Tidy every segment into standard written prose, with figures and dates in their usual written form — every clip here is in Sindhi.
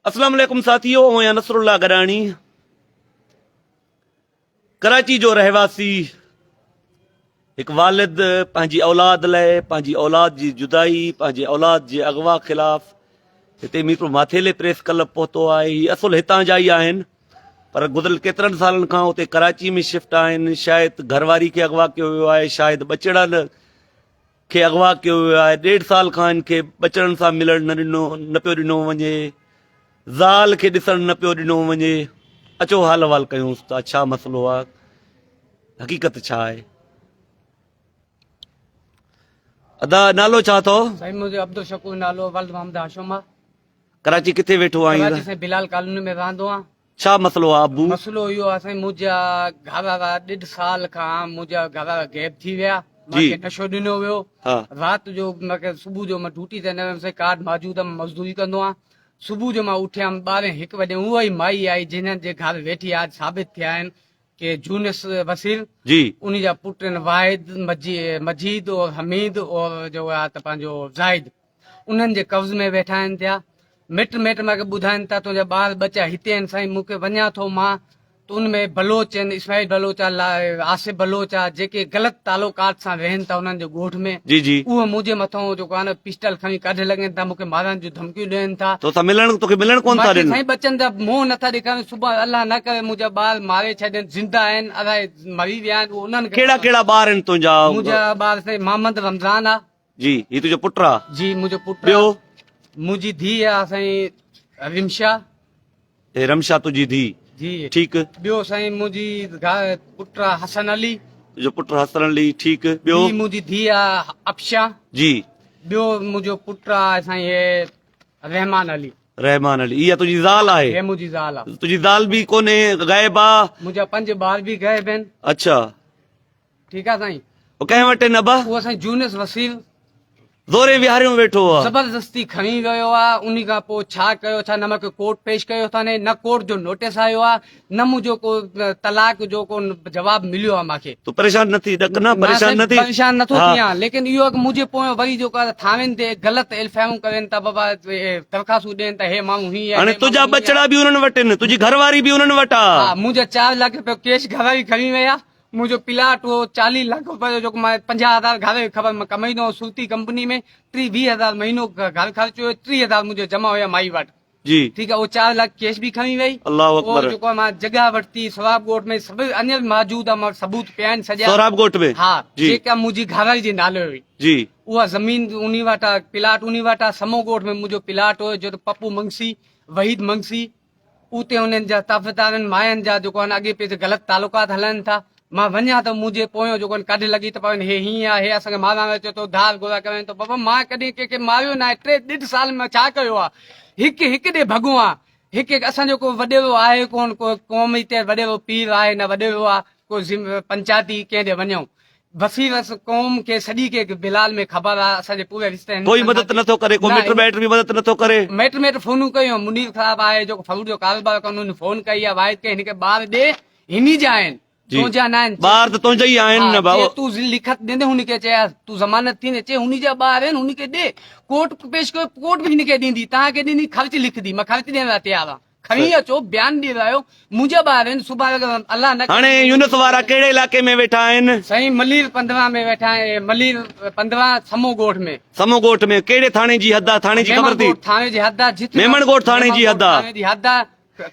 اسلام عليڪم ساٿيو آئون آهيان نصر الله گڏاڻي ڪراچي جو رهواسي هڪ والد پنهنجي اولاد لاء پنهنجي اولاد جي جدائي پنهنجي اولاد جي اغوا خلاف هتي ميرپور ماٿيلي پريس ڪلب پهتو آهي هي اصل هتان جا ئي آهن پر گذريل ڪيترن سالن کان اتي ڪراچي ۾ شفٽ آهن شايد گهر واري کي اغوا ڪيو ويو آهي شايد ٻچڙن کي اغوا ڪيو ويو آهي، ڏيڍ سال کان هن کي ٻچڙن سان ملڻ نه ڏنو نه پيو ڏنو وڃي، زال کي ڏسڻ نه پيو ڏنو وڃي، اچو حال احوال ڪيونس ته ڇا مسئلو آهي، حقيقت ڇا آهي. ادا نالو ڇا اٿو؟ سائين منهنجو عبدالشڪور نالو ولد محمد هاشم آ. ڪراچي ڪٿي ويٺو آهين؟ ڪراچي سائين بلال ڪالوني ۾ رهندو آهيان. ڇا مسئلو آ ابو؟ مسئلو اهو آ سائين منهنجا گهر وارا ڏيڍ سال کان منهنجا گهر وارا غيب ٿي ويا مانکي نشو ڏنو ويو رات جو مانکي صبح جو مان ڊيوٽي تي نه ويم سائين ڪارڊ موجود آ مان مزدوري ڪندو آهيان صبح جو مان اٿيم ٻارهين هڪ وڄي اها ئي مائي آئي جنھن جي گهر ويٺي آج ثابت ٿيا آهن ڪي جونس وسيل جي ان جا پٽ آهن واحد مجيد اور حميد اور جو آ ته پنهنجو زاهد انهن جي قبض ۾ ويٺا آهن ٿيا مٽ ميٽ مان کي ٻڌائن ٿا تنهنجا ٻار ٻچا هتي آهن سائين مون کي وڃان ٿو مان ته ان ۾ بلوچ آهن اسماعيل بلوچ آ آصف بلوچ آ جيڪي غلط تعلقات سان ويهن ٿا انهن جي ڳوٺ ۾ جي جي اهي منهنجي مٿان جيڪو آهي نه پسٽل کڻي ڪڍ لڳن ٿا مون کي مارڻ جون ڌمڪيون ڏين ٿا. تو سان ملڻ توکي ملڻ ڪونه ٿا مان کي ڏين. سائين ٻچن جا منهن نٿا ڏيکارين سڀاڻ الله نه ڪري منهنجا ٻار ماري ڇڏين زنده آهن الائي مري ويا آهن اهو انهن کي ڪهڙا خبر. ڪهڙا ٻار آهن تنهنجا؟ منهنجا ٻار سائين محمد رمضان آ. جي هي تنهنجو پٽ آ؟ جي منهنجو پٽ آ. ٻيو؟ منهنجي ڌيء آ سائين رمشا. هي رمشا تنهنجي ڌيء. جي. ٺيڪ. ٻيو سائين منهنجي پٽ آ حسن علي. تنهنجو پٽ حسن علي ٺيڪ ٻيو؟ ٻي منهنجي ڌيء آ افشا. جي. ٻيو منهنجو پٽ آ سائين هي رحمان علي. رحمان علي اها تنهنجي زال آهي؟ هي منهنجي زال آ. تنهنجي زال به ڪونهي غائب آ؟ منهنجا پنج ٻار به غائب آهن. اڇا. ٺيڪ آ سائين. او ڪنهن وٽ آهن ابا؟ اهو سائين جونس وسيل. زوري ويهاريون ويٺو آ. زبردستي کڻي ويو آ انهي کان پوء ڇا ڪيو ڇا نه مونکي ڪورٽ پيش ڪيو اٿن نه ڪورٽ جو نوٽيس آيو آ نه منهنجو ڪو طلاق جو ڪو جواب مليو آ مونکي. تون پريشان نه ٿي ڏڪ نه پريشان نه ٿي. پريشان نٿو ٿيان ليڪن اهو آ ڪه منهنجي پويان وري جيڪو آ ٿاڻين تي غلط ايف I آرون ڪرين ٿا بابا درخواستون ڏين ٿا هي ماڻهو هي آ هاڻي تنهنجا ٻچڙا به انهن وٽ آهن تنهنجي گهر واري به انهن وٽ آ. ها منهنجا 4 لک رپيو ڪيش گهر واري کڻي ويا منهنجو پلاٽ هو 40 لک روپيه جو جيڪو مان 50 هزار گهر جو خبر مان ڪمائيندو هوس سرتي ڪمپني ۾ ٽي 20 هزار مهينو گهر خرچ هيو 30 هزار منهنجو جمع هيا مائي وٽ جي ٺيڪ آهي اهو 4 لک ڪيش به کڻي وئي الله اڪبر اهو جيڪو مان جڳهه ورتي سهراب ڳوٺ ۾ سڀ اڃا به موجود آهي مان وٽ ثبوت پيا آهن سڄا سهراب ڳوٺ ۾ ها جيڪا منهنجي گهر واري جي نالي هئي جي اها زمين انهي وٽ آهي پلاٽ انهي وٽ آهي سمو ڳوٺ ۾ منهنجو پلاٽ هيو جتي پپو منگسي وحيد منگسي اتي انهن جا طرفدارن ماين جا جيڪو آهن اڳي پيڇي غلط تعلقات هلن ٿا. مان وڃان ته منهنجي پويان جيڪو آهن ڪڍ لڳي ته پوين هي هيئن آهي هي اسان کي مارڻ اچي ٿو ڌار گورا ڪرين ٿو بابا مان ڪڏهن ڪنهن کي ماريو ناهي ٽي ڏيڍ سال ۾ مان ڇا ڪيو آهي هڪ هڪ ڏي ڀڳو آهيان هڪ هڪ اسان جو ڪو وڏيرو آهي ڪونه ڪو قوم هتي وڏيرو پير آهي نه وڏيرو آهي ڪو پنچاتي ڪنهن ڏي وڃون وسيع وس قوم کي سڄي کي بلال ۾ خبر آ اسان جي پوري رشتي ڪوئي مدد نٿو ڪري ڪو مٽ مائٽ به مدد نٿو ڪري. مٽ مائٽ فونون ڪيون منير صاحب آهي جيڪو فروٽ جو ڪاروبار ڪندو هن فون ڪئي آ واحد کي هن کي ٻار ڏي هني جا آهن تنهنجا نه آهن ٻار ته تنهنجا ئي آهن نه ڀائو تون لکت ڏيندي هن کي چيا تون ضمانت ٿي نه چي هني جا ٻار آهن هن کي ڏي ڪورٽ پيش ڪيو ڪورٽ به هن کي ڏيندي توهان کي ڏيندي خرچ لکندي مان خرچ ڏيڻ لاء تيار آهيان کڻي اچو بيان ڏيرايو منهنجا ٻار آهن سڀاڻي اگر الله نه هاڻي يونس وارا ڪهڙي علائقي ۾ ويٺا آهن؟ سائين ملير 15 ۾ ويٺا آهن ملير 15 سمو ڳوٺ ۾. سمو ڳوٺ ۾ ڪهڙي ٿاڻي جي حد آ ٿاڻي جي خبر ميمڻ ڳوٺ ٿاڻي جي حد آ جت ميمڻ ڳوٺ ٿاڻي جي حد آ ٿاڻي جي حد آ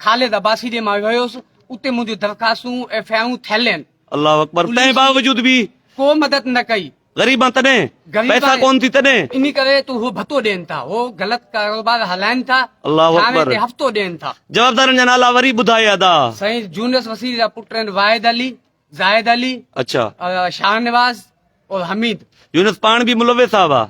خالد عباسي ڏي مان ويس اتي منهنجون درخواستون ايف I آرون ٿيل آهن. الله اڪبر تنهن باوجود به ڪو مدد نه ڪئي. غريب آن تڏهن پئسا ڪون ٿي تڏهن. انهي ڪري ته هو ڀتو ڏين ٿا هو غلط ڪاروبار هلائن ٿا الله ٿاڻي اڪبر تي هفتو ڏين ٿا. جوابدارن جا نالا وري ٻڌائي ادا. سائين جونس وسيل جا پٽ آهن واحد علي، زاهد علي، اڇا. شاهنواز اور حميد. يونس پاڻ به ملوث آ وا.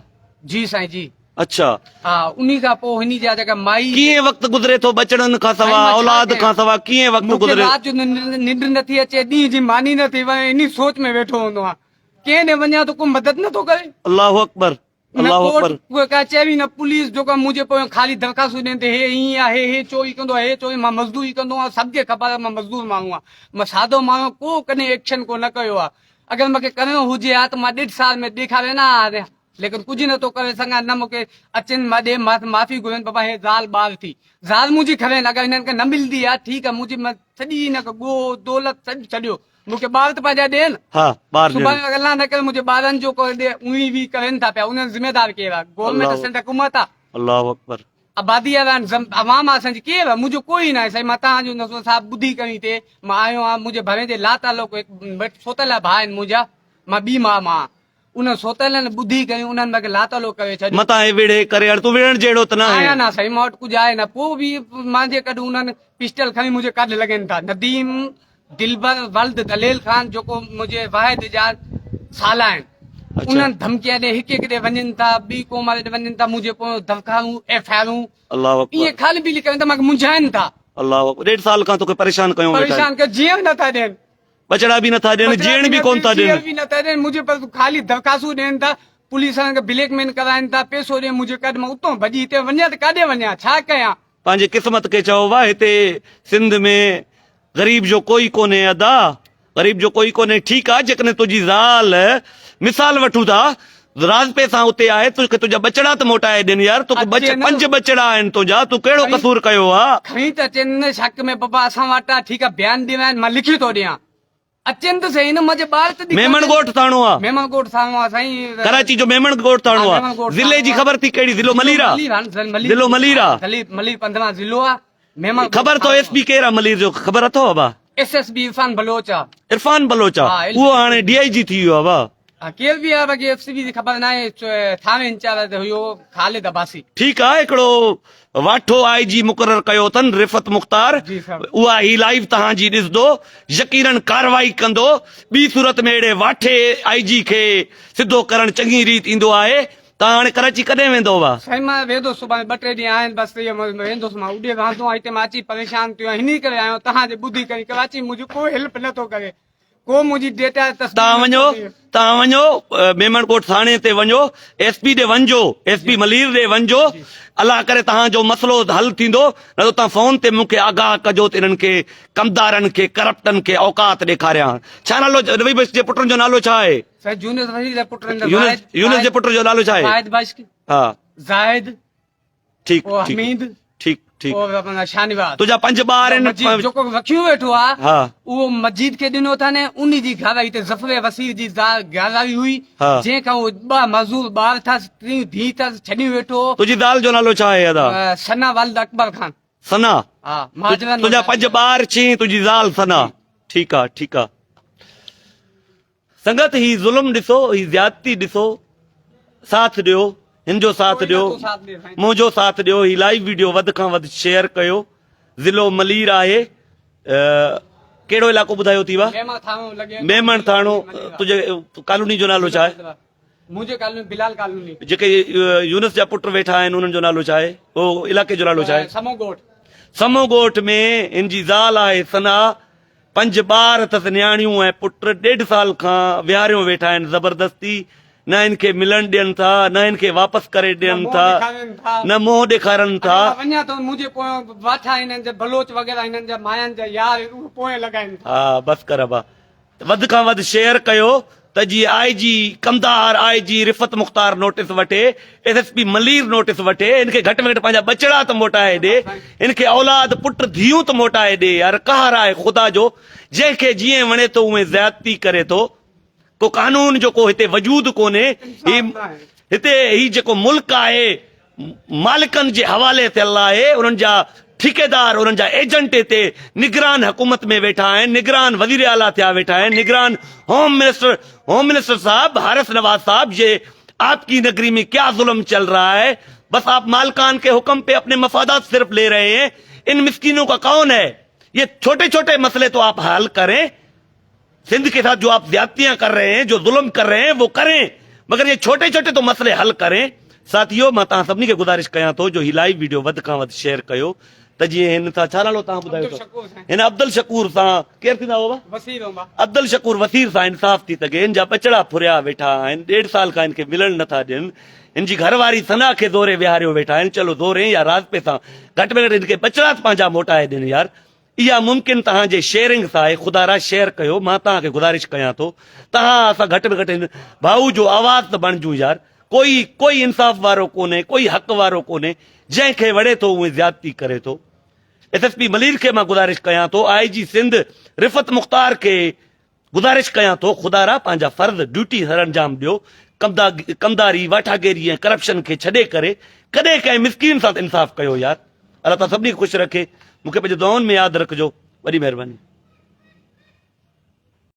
جي سائين جي. اڇا. ها انهي کان پوء هني جا جيڪا مائي. ڪيئن وقت گذري ٿو ٻچڙن کان سوا اولاد کان سوا ڪيئن وقت مونکي گذري. رات جو ننڊ نٿي اچي ڏينهن جي ماني نٿي وڻي انهي سوچ ۾ ويٺو هوندو آهيان. ڪنهن ڏي وڃان ته ڪو مدد نٿو ڪري. الله اڪبر نه الله ڪورٽ اڪبر. ڪا چوي نه پوليس جيڪو منهنجي پويان خالي درخواستون ڏين ته هي ائين آهي هي چوري ڪندو آهي هي چوري مان مزدوري ڪندو آهيان سڀ کي خبر آهي مان مزدور ماڻهو آهيان مان سادو ماڻهو آهيان ڪو ڪڏهن ايڪشن ڪو نه ڪيو آهي اگر مونکي ڪرڻو هجي ها ته مان ڏيڍ سال ۾ ڏيکاري نه ها. ليڪن ڪجهه نه ٿو ڪري سگهان نه مون کي اچن مان ڏي مان معافي گهرين بابا هي زال ٻار ٿي زال منهنجي کڻين اگر هنن کي نه ملندي آ ٺيڪ آ منهنجي مان سڄي هن کي ڳوهه دولت سڄ ڇڏيو مون کي ٻار ته پنهنجا ڏين ها ٻار ڏين سڀاڻي الله نه ڪري منهنجي ٻارن جو ڪو ڏي اوهين وي ڪرين ٿا پيا انهن ذميدار ڪير آ گورنمينٽ سنڌ حڪومت آ الله اڪبر آبادي وارا آهن عوام آ اسان جي ڪير آ منهنجو ڪوئي ناهي سائين مان تهان جو نظر صاحب ٻڌي ڪري هتي مان آيو آهيان منهنجي ڀرين جي لا تعلق هڪ سوتل ڀاء آهن منهنجا مان ٻي ماء مان انهن سوتلن ٻڌي ڪري انهن مون کي لاتعلق ڪري ڇڏيو. متان هي وڙهي ڪري هڻ تون وڙهڻ جهڙو ته ناهين. آهيان نه سائين مان وٽ ڪجهه آهي نه پوء به مانجي ڪڍ انهن پسٽل کڻي منهنجي ڪڍ لڳين ٿا نديم دلبر ولد دليل خان جيڪو منهنجي واحد جا سالا آهن انهن ڌمڪيان ڏي هڪ هڪ ڏي وڃن ٿا ٻي قوم واري ڏي وڃن ٿا منهنجي پويان دفخارون ايف I آرون الله اڪبر ائين خالي پيلي ڪرين ٿا مانکي منجهائن ٿا. الله اڪبر ڏيڍ سال کان توکي پريشان ڪيو ويٺا آهن. پريشان ڪيو جيئڻ نٿا ڏين. ٻچڙا به نٿا ڏين، جيئڻ به ڪونه ٿا ڏين. جيئڻ به نٿا ڏين، منهنجي پر خالي درخواستون ڏين ٿا، پوليس وارن کي بليڪ مين ڪرائين ٿا، پئسو ڏي منهنجي ڪڍ مان اتان ڀڄي هتي وڃان ته ڪاڏي وڃان، ڇا ڪيان. پنهنجي قسمت کي چئو واهه هتي سنڌ ۾ غريب جو ڪوئي ڪونهي ادا غريب جو ڪوئي ڪونهي ٺيڪ آ جيڪڏهن تنهنجي زال مثال وٺون ٿا راضپي سان اتي آهي توکي تنهنجا ٻچڙا ته موٽائي ڏين يار توکي پنج ٻچڙا آهن تنهنجا تون ڪهڙو قصور ڪيو آ. کڻي ته اچين نه شڪ ۾ بابا اسان وٽ آ ٺيڪ آ بيان ڏيڻا آهن مان لکي ٿو ڏيان اچين ته سهي نه منهنجي ٻار ته ڏيکارين. ميمڻ ڳوٺ ٿاڻو آ. ميمڻ ڳوٺ ٿاڻو آ سائين. ڪراچي جو ميمڻ ڳوٺ ٿاڻو آ. ضلعي جي خبر ٿي ڪهڙي ضلعو ملير آ. ضلعو ملير آ. ملير پندرهن ضلعو آ ميمڻ ڳوٺ خبر اٿو ايس پي ڪير آ ملير جو خبر اٿو ابا. S S B Irfan Baloch آ. عرفان بلوچ آ اهو هاڻي ڊي I جي ٿي ويو آ وا. ها ڪير به آ باقي ايف سي بي جي خبر ناهي ٿاڻي انچارج هيو خالد عباسي. ٺيڪ آ هڪڙو واٺو آء جي مقرر ڪيو اٿن رفعت مختار اها هي لائيو توهان جي ڏسندو يقينن ڪارروائي ڪندو ٻي صورت ۾ اهڙي واٺي آء جي کي سڌو ڪرڻ چڱي ريت ايندو آهي توهان هاڻي ڪراچي ڪڏهن ويندو وا. سائين مان ويندس سڀاڻي ٻه ٽي ڏينهن آهن بس ويندس مان اڏي رهندو آهيان هتي مان اچي پريشان ٿيو آهيان انهي ڪري آيو آهيان توهان جي ٻڌي ڪري ڪراچي منهنجي ڪو هيلپ نه ٿو ڪري. ڪو منهنجي ڊيٽا تصديق تان وڃو تان وڃو ميمڻ ڪوٽ ٿاڻي تي وڃو ايس پي ڏي وڃجو ايس پي ملير ڏي وڃجو الله ڪري تهان جو مسئلو حل ٿيندو نه ته تان فون تي مون کي آگاهه ڪجو ته انهن کي ڪمدارن کي ڪرپٽن کي اوقات ڏيکاريان ڇا نالو نبي بخش جي پٽن جو نالو ڇا آهي سائين يونس وحيد جي پٽن جو يونس جي پٽ جو نالو ڇا آهي زاهد بخش ها زاهد ٺيڪ او حميد ٺيڪ ٺيڪ او اپنا شاهنواز تنهنجا پنج ٻار آهن مجيد جيڪو رکيو ويٺو آ ها اهو مجيد کي ڏنو اٿن انهي جي گهر هتي ظفر وسيع جي گهر واري هئي جنهن کان اهو ٻه معذور ٻار اٿس ٽيون ڌيء اٿس ڇڏيون ويٺو هو تنهنجي زال جو نالو ڇا آهي ادا ثنا ولد اڪبر خان ثنا ها مهاجرن تنهنجا پنج ٻار ڇهين تنهنجي زال ثنا ٺيڪ آ ٺيڪ آ سنگت هي ظلم ڏسو هي زيادتي ڏسو ساٿ ڏيو هن جو ساٿ ڏيو منهنجو ساٿ ڏيو هي لائيو ويڊيو وڌ کان وڌ شيئر ڪيو ضلعو ملير آهي ڪهڙو علائقو ٻڌايو ٿي وا ميمڻ ٿاڻو تنهنجي ڪالوني جو نالو ڇا آهي منهنجي ڪالوني بلال ڪالوني جيڪي يونس جا پٽ ويٺا آهن انهن جو نالو ڇا آهي او علائقي جو نالو ڇا آهي سمو ڳوٺ سمو ڳوٺ ۾ هن جي زال آهي ثنا پنج ٻار اٿس نياڻيون ۽ پٽ ڏيڍ سال کان ويهاريو ويٺا آهن زبردستي نه هن کي ملڻ ڏين ٿا نه هن کي واپس ڪري ڏين ٿا نه منهن ڏيکارن ٿا. ها بس ڪر ابا وڌ کان وڌ شيئر ڪيو ته جيئن آء جي ڪنڌار آء جي رفعت مختار نوٽيس وٺي، S S P Malir notice وٺي، هن کي گهٽ ۾ گهٽ پنهنجا ٻچڙا ته موٽائي ڏي، هن کي اولاد پٽ ڌيئون ته موٽائي ڏي يار قهر آهي خدا جو جنهن کي جيئن وڻي ٿو اونئين زيادتي ڪري ٿو ڪو قانون جو ڪو هتي وجود ڪونهي هي هتي هي جيڪو ملڪ آهي مالڪن جي حوالي ٿيل آهي، انهن جا ٺيڪيدار، انهن جا ايجنٽ هتي نگران حڪومت ۾ ويٺا آهن، نگران وزير اعليٰ ٿيا ويٺا آهن، نگران هوم منسٽر، هوم منسٽر صاحب حارث نواز صاحب يي آپ ڪي نگري ۾ ڪيا ظلم چل رها هي، بس آپ مالڪان ڪي حڪم پي اپني مفادات صرف لي رهي هين، ان مسڪينون ڪا ڪون هي، يي ڇوٽي ڇوٽي مسئلي تو آپ حل ڪرين. سنڌ ڪي ساٿ جو آپ زيادتيان ڪر رهي هين جو ظلم ڪر رهي هين وو ڪرين مگر يي ڇوٽي ڇوٽي تو مسئلي حل ڪرين ساٿيو مان توهان سڀني کي گذارش ڪيان ٿو جو هي لائيو ويڊيو وڌ کان وڌ شيئر ڪيو ته جيئن هن سان ڇا نالو توهان ٻڌايو ٿو هن عبدالشڪور سان ڪير ٿيندا هو عبدالشڪور وسير سان انصاف ٿي سگهي هن جا ٻچڙا ڦريا ويٺا آهن ڏيڍ سال کان هن کي ملڻ نٿا ڏين هن جي گهر واري ثنا کي زوري ويهاريو ويٺا آهن چلو زوري يا راضپي سان گهٽ ۾ گهٽ هن کي ٻچڙا پنهنجا موٽائي ڏين يار اها ممڪن توهان جي شيئرنگ سان آهي خدارا شيئر ڪيو مان توهان کي گذارش ڪيان ٿو توهان اسان گهٽ ۾ گهٽ هن ڀائو جو آواز ته بڻجون يار. ڪوئي ڪوئي انصاف وارو ڪونهي، ڪوئي حق وارو ڪونهي، جنهن کي وڙي ٿو اهي زيادتي ڪري ٿو. ايس ايس پي ملير کي مان گذارش ڪيان ٿو، آء جي سنڌ رفعت مختار کي گذارش ڪيان ٿو خدارا پنهنجا فرض ڊيوٽي سرانجام ڏيو، ڪمداري، واٺاگيري ۽ ڪرپشن کي ڇڏي ڪري ڪڏهن ڪنهن مسڪين سان ته انصاف ڪيو يار. الله تعالي سڀني کي خوش رکي. مون کي پنهنجي دعائن ۾ ياد رکجو. وڏي مهرباني.